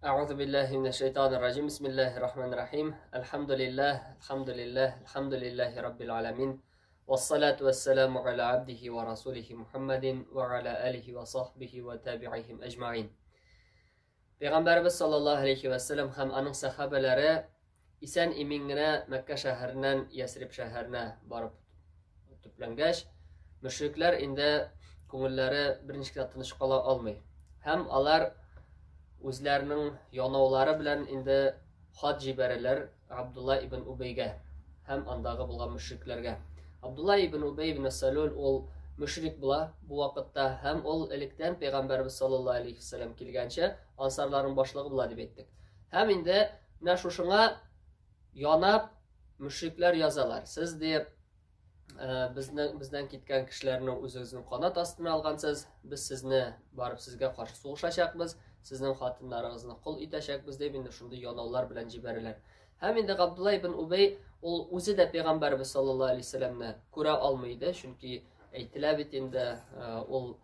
أعوذ بالله من الشيطان الرجيم بسم الله الرحمن الرحيم الحمد لله الحمد لله الحمد لله رب العالمين والصلاة والسلام على عبده ورسوله محمد وعلى آله وصحبه وتابعيهم أجمعين Пәйгамбәребез саллаллаһу алейхи ва сәлләм һәм аның сәхабәләре исән имин генә Мәккә шәһәреннән Ясриб шәһәренә барып төпләнгәч, мөшрикләр инде күңелләре берничек тә тыныч кала алмый. Һәм алар үзләренең янаулары белән инде хат җибәрәләр Абдулла ибн Убәйгә һәм андагы булган мөшрикләргә. Абдулла ибн Убәй ибн Салул ул мөшрик була бу вакытта һәм ул электән пәйгамбәрбез саллаллаһу алейхи вәсәлләм килгәнче ансарларның башлыгы була дип әйттек. Һәм инде менә шушыңа янап мөшрикләр язалар. Сез дип Э, безне бездән киткән кешеләрне үзегезнең канат астына алгансыз, без сезне барып сезгә каршы сугышачакбыз, сезнең хатыннарыгызны кол итәчәкбез дип инде шундый янаулар белән җибәрәләр. Һәм инде Габдулла ибн Убәй ул үзе дә пәйгамбәрбез саллаллаһу алейһи вәсәлләмне күрә алмый иде, чөнки әйтелә бит инде э, ул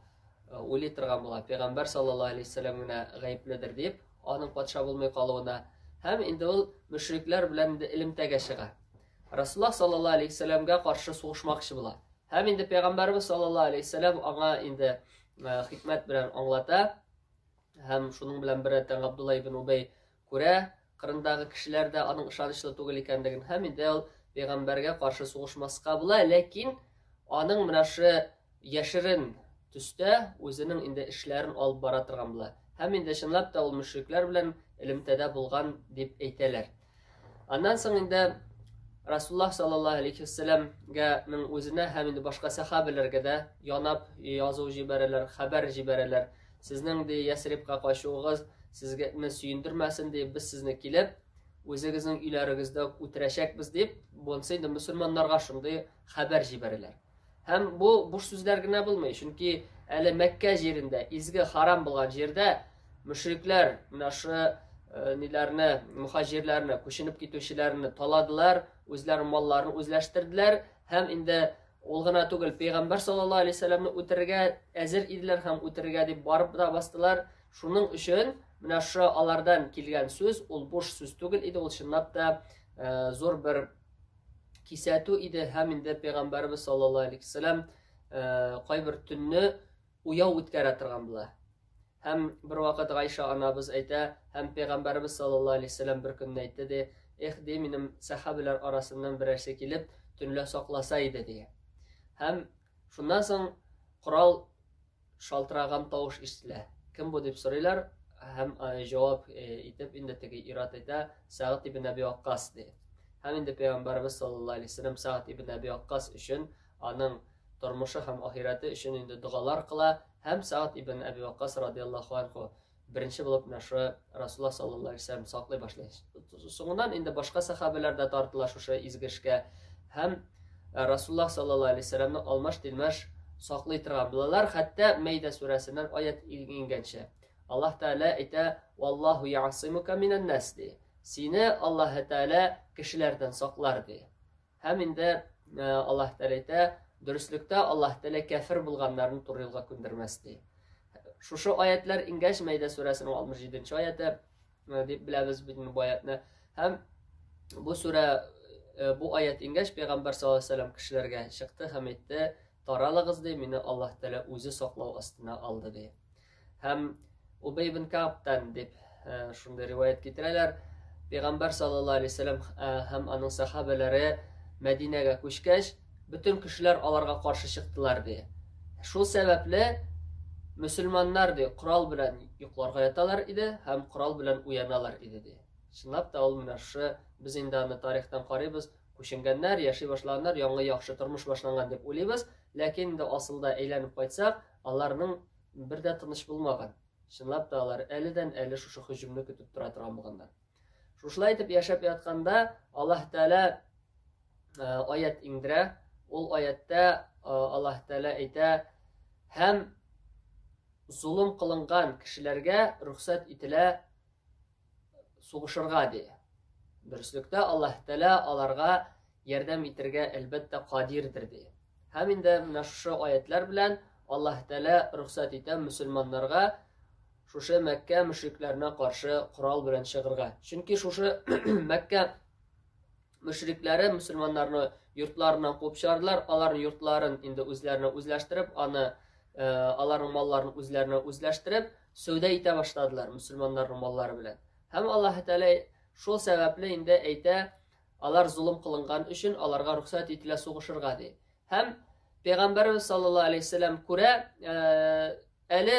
э, уйлый торган була, пәйгамбәр саллаллаһу алейһи вәсәлләм генә гаепледер дип, аның патша булмый калуына. Һәм инде ул мөшрикләр белән инде элемтәгә чыга. Расуллаһ саллаллаһу алейһи вәсәлләмгә каршы сугышмакчы була. Һәм инде пәйгамбәрбез саллаллаһу алейһи вәсәлләм аңа инде э, хикмәт белән аңлата. Һәм шуның белән беррәттән Габдулла ибн Убәй күрә, кырындагы кешеләр дә аның ышанычлы түгел икәнлеген һәм инде ул пәйгамбәргә каршы сугышмаска була, ләкин аның менә шы яшерен төстә үзенең инде эшләрен алып бара торган була. Һәм инде чынлап та ул мөшрикләр белән элемтәдә булган дип әйтәләр. Аннан соң инде Расуллаһ саллаллаһу алейхи вәсәләмгә ның үзенә һәм инде башка сәхабәләргә дә янап язу җибәрәләр, хәбәр җибәрәләр. Сезнең ди Ясрибка качуыгыз сезгә сөендермәсен ди, без сезне килеп үзегезнең өйләрегездә үтерәчәкбез дип, монысы инде мөселманнарга шундый хәбәр җибәрәләр. Һәм бу буш сүзләр генә булмый, чөнки әле Мәккә җирендә, изге харам булган җирдә мөшрикләр менә шы э, ниләрне, мөхаҗирләрне, күченеп китүчеләрне таладылар, үзләренең малларын үзләштерделәр һәм инде ул гына түгел, пәйгамбәр саллаллаһу алейһи вәсәлләмне үтерергә әзер иделәр һәм үтерергә дип барып да бастылар. Шуның өчен менә шы алардан килгән сүз ул буш сүз түгел иде, ул чынлап та э, зур бер кисәтү иде һәм инде пәйгамбәребез саллаллаһу алейхи вәсәләм э, кайбер төнне уяу үткәрә торган була. Һәм бер вакыт Гайша анабыз әйтә, һәм пәйгамбәребез саллаллаһу алейхи вәсәләм бер көнне әйтте ди, эх ди, минем сәхабәләр арасыннан берәрсе килеп төнлә сакласа иде ди. Һәм шуннан соң корал шалтыраган тавыш ишетелә. Кем бу дип сорыйлар һәм җавап итеп инде теге ир-ат әйтә, Сәгъд ибн Әби Ваккас ди. Һәм инде пәйгамбәребез саллаллаһу алейһи вәсәлләм Сәгъд ибн Әби Ваккас өчен аның тормышы һәм ахирәте өчен инде догалар кыла һәм Сәгъд ибн Әби Ваккас радиаллаһу анху беренче булып менә шу Расулла саллаллаһу алейһи вәсәлләм саклый башлый. Соңыннан инде башка сәхабәләр дә тартыла шушы изге эшкә һәм э, Расулла саллаллаһу алейһи вәсәлләмне алмаш-тилмәш саклый торган булалар, хәтта Мәйдә сүрәсеннән аят иңгәнче. Аллаһ Тәгалә әйтә: "Валлаһу ясимука минән нас" ди. Сине Аллаһ Тәгалә кешеләрдән саклар ди. Һәм инде э, Аллаһ Тәгалә әйтә, дөреслектә Аллаһ Тәгалә кәфер булганнарны туры юлга күндермәс ди. Шушы аятлар иңгәч, Мәйдә сүрәсенең 67 нче аяты э, дип беләбез бит бу аятны. Һәм бу сүрә э, бу аят иңгәч, Пәйгамбәр саллаллаһу алейһи вәсәлләм кешеләргә чыкты һәм әйтте, таралыгыз ди, мине Аллаһ Тәгалә үзе саклау астына алды ди. Һәм Убей ибн Каабтан дип э, шундый риваять китерәләр. Пәйгамбәр саллаллаһу алейһи вәсәлләм э, һәм аның сахабәләре Мәдинәгә күчкәч, бөтен кешеләр аларга каршы чыктылар ди. Шул сәбәпле мөселманнар ди корал белән йокларга яталар иде һәм корал белән уяналар иде ди. Чынлап та ул менә шушы без инде аны тарихтан карыйбыз, күченгәннәр, яши башлаганнар, яңа яхшы тормыш башланган дип уйлыйбыз, ләкин инде асылда әйләнеп кайтсак, аларның бер дә тыныч булмаган. Чынлап та алар әледән-әле шушы һөҗүмне көтеп тора торган булганнар. Шушылай итеп яшәп ятканда Аллаһ Тәгалә э, аят иңдерә. Ул аяттә э, Аллаһ Тәгалә әйтә: "Һәм золым кылынган кешеләргә рөхсәт ителә сугышырга ди. Дөреслектә Аллаһ Тәгалә аларга ярдәм итергә әлбәттә кадирдер ди. Һәм инде менә шушы аятлар белән Аллаһ Тәгалә рөхсәт итә мөселманнарга шушы Мәккә мөшрикләренә каршы корал белән чыгырга. Чөнки шушы Мәккә мөшрикләре мөселманнарны йортларыннан куып чыгардылар, аларның йортларын инде үзләренә үзләштереп, аны э, аларның малларын үзләренә үзләштереп, сәүдә итә башладылар мөселманнарның маллары белән. Һәм Аллаһ Тәгалә шул сәбәпле инде әйтә, алар золым кылынган өчен аларга рөхсәт ителә сугышырга ди. Һәм Пәйгамбәрбез саллаллаһу алейһи вәсәлләм күрә, э, әле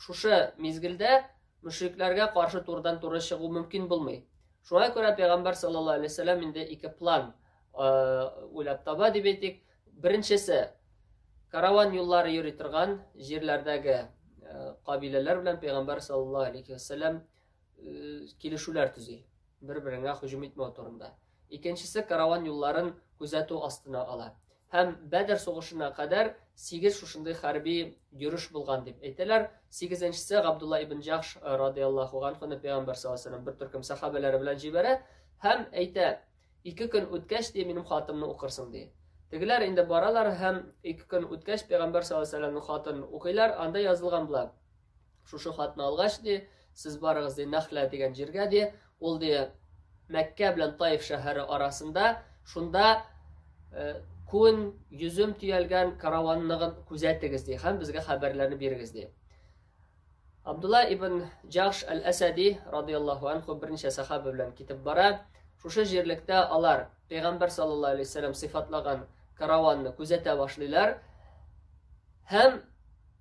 шушы мизгелдә мөшрикләргә каршы турыдан-туры чыгу мөмкин булмый. Шуңа күрә Пәйгамбәр саллаллаһу алейһи вәсәлләм инде ике план э, уйлап таба дип әйтик. Беренчесе караван юллары йөри торган җирләрдәге э, кабиләләр белән Пәйгамбәр саллаллаһу алейһи вәсәлләм килешүләр төзи. Бер-береңә һөҗүм итмәү турында. Икенчесе караван юлларын күзәтү астына ала. Һәм Бәдер сугышына кадәр сигез шушындый хәрби йөреш булган дип әйтәләр. Сигезенчесе Габдулла ибн Җахш э, радиаллаһу анхуны пәйгамбәр саллаллаһу алейһи бер төркем сахабәләре белән җибәрә һәм әйтә: "Ике көн үткәч, ди, минем хатымны укырсың", ди. Тегеләр инде баралар һәм ике көн үткәч пәйгамбәр саллаллаһу алейһи вәсәлләмнең хатын укыйлар, анда язылган була: Шушы хатны алгач, ди, сез барыгыз, ди, Нахля дигән җиргә, ди, ул, ди, Мәккә белән Таиф шәһәре арасында, шунда э, күн, йөзем төялгән караванныгын күзәтегез, ди, һәм безгә хәбәрләрне бирегез, ди. Абдулла ибн Җахш әл-Әсәди радияллаһу анху берничә сахаба белән китеп бара. Шушы җирлектә алар Пәйгамбәр саллаллаһу алейһи вәсәлләм сыйфатлаган караванны күзәтә башлыйлар. Һәм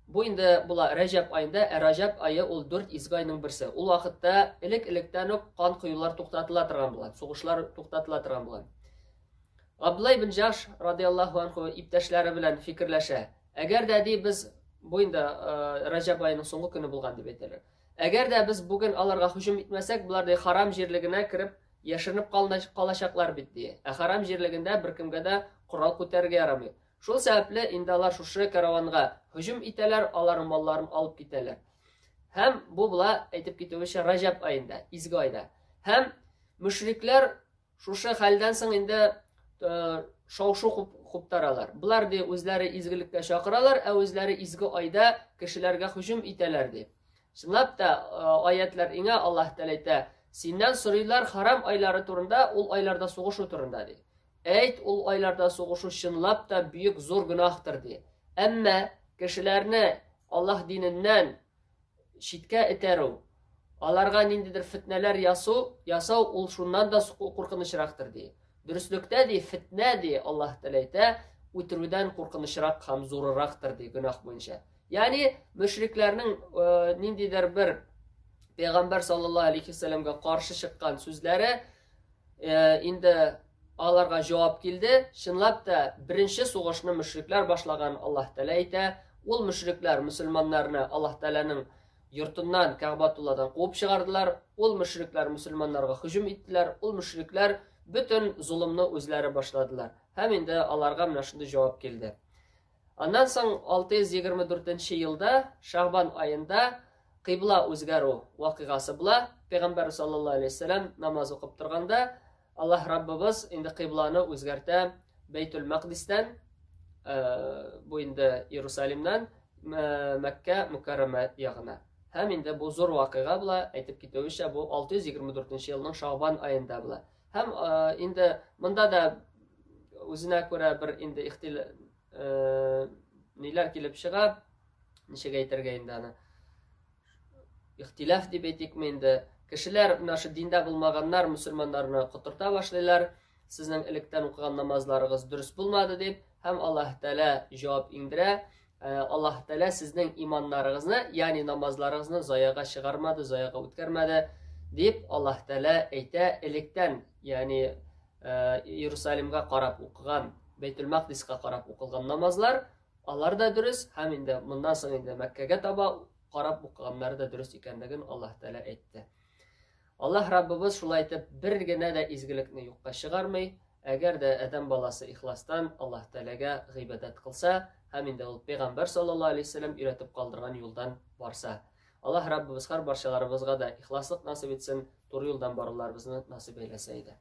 Бу инде була Рәҗәб аенда, ә Раҗәб ае ул дүрт изге айның берсе. Ул вакытта элек-электән үк кан коюлар туктатыла торган булган, сугышлар туктатыла торган булган. Габдулла ибн Җаш радиаллаһу анху иптәшләре белән фикерләшә. Әгәр дә ди без бу инде э, Раҗәб аеның соңгы көне булган дип әйтәләр. Әгәр дә без бүген аларга һөҗүм итмәсәк, болар ди харам җирлегенә кереп яшеренеп калачаклар бит ди. Ә харам җирлегендә беркемгә дә корал күтәрергә ярамый. Шул сәбәпле инде алар шушы караванга һөҗүм итәләр, аларның малларын алып китәләр. Һәм бу була, әйтеп китүебезчә, Раҗәб аенда, изге айда. Һәм мөшрикләр шушы хәлдән соң инде э, шау-шу куптаралар. Болар ди үзләре изгелеккә чакыралар, ә үзләре изге айда кешеләргә һөҗүм итәләр ди. Чынлап та э, аятлар иңә Аллаһ Тәгалә әйтә, синнән сорыйлар харам айлары турында, ул айларда сугышу турында ди. Әйт, ул айларда сугышу чынлап та бөек зур гөнаһтыр, ди. Әмма кешеләрне Аллаһ диненнән читкә этәрү, аларга ниндидер фетнәләр ясу, ясау ул шуннан да куркынычрактыр, ди. Дөреслектә, ди, фетнә, ди, Аллаһ Тәгалә әйтә, үтерүдән куркынычрак һәм зурырактыр, ди, гөнаһ буенча. Ягъни мөшрикләрнең э, ниндидер бер пәйгамбәр саллаллаһу алейхи вәсәлләмгә каршы чыккан сүзләре Э, инде аларга җавап килде. Чынлап та беренче сугышны мөшрикләр башлаган Аллаһ Тәгалә әйтә. Ул мөшрикләр мөселманнарны Аллаһ Тәгаләнең йортыннан Кәгъбатулладан куып чыгардылар. Ул мөшрикләр мөселманнарга һөҗүм иттеләр. Ул мөшрикләр бөтен золымны үзләре башладылар. Һәм инде аларга менә шундый җавап килде. Аннан соң 624 елда Шагбан аенда кыйбла үзгәрү вакыйгасы була. Пәйгамбәр саллаллаһу алейһи вәсәлләм намаз укып торганда Аллаһ Раббыбыз инде кыйбланы үзгәртә Бәйтул Мәкъдистән, э, бу инде Иерусалимнан э, Мәккә Мукәррәмә ягына. Һәм инде бу зур вакыйга була, әйтеп китүебезчә, бу 624 елның Шагбан аенда була. Һәм э, инде монда да үзенә күрә бер инде ихтил ниләр килеп чыга, ничек әйтергә инде аны? Ихтилаф дип әйтикме инде? Кешеләр менә шу диндә булмаганнар мөселманнарны котырта башлыйлар. Сезнең электән укыган намазларыгыз дөрес булмады дип, һәм Аллаһ Тәгалә җавап иңдерә. Э, Аллаһ Тәгалә сезнең иманнарыгызны, ягъни намазларыгызны заяга чыгармады, заяга үткәрмәде дип Аллаһ Тәгалә әйтә электән, ягъни э, Иерусалимга карап укыган, Бәйтул Макдиска карап укылган намазлар, алар да дөрес һәм инде моннан соң инде Мәккәгә таба карап укыганнары да дөрес икәнлеген Аллаһ Тәгалә әйтте. Аллаһ Раббыбыз шулай итеп бер генә дә изгелекне юкка чыгармый. Әгәр дә адәм баласы ихластан Аллаһ Тәгаләгә гыйбадәт кылса һәм инде ул пәйгамбәр саллаллаһу алейһи вәсәлләм өйрәтеп калдырган юлдан барса. Аллаһ Раббыбыз һәр барчаларыбызга да ихласлык насыйп итсен, туры юлдан баруларыбызны насыйп әйләсә иде.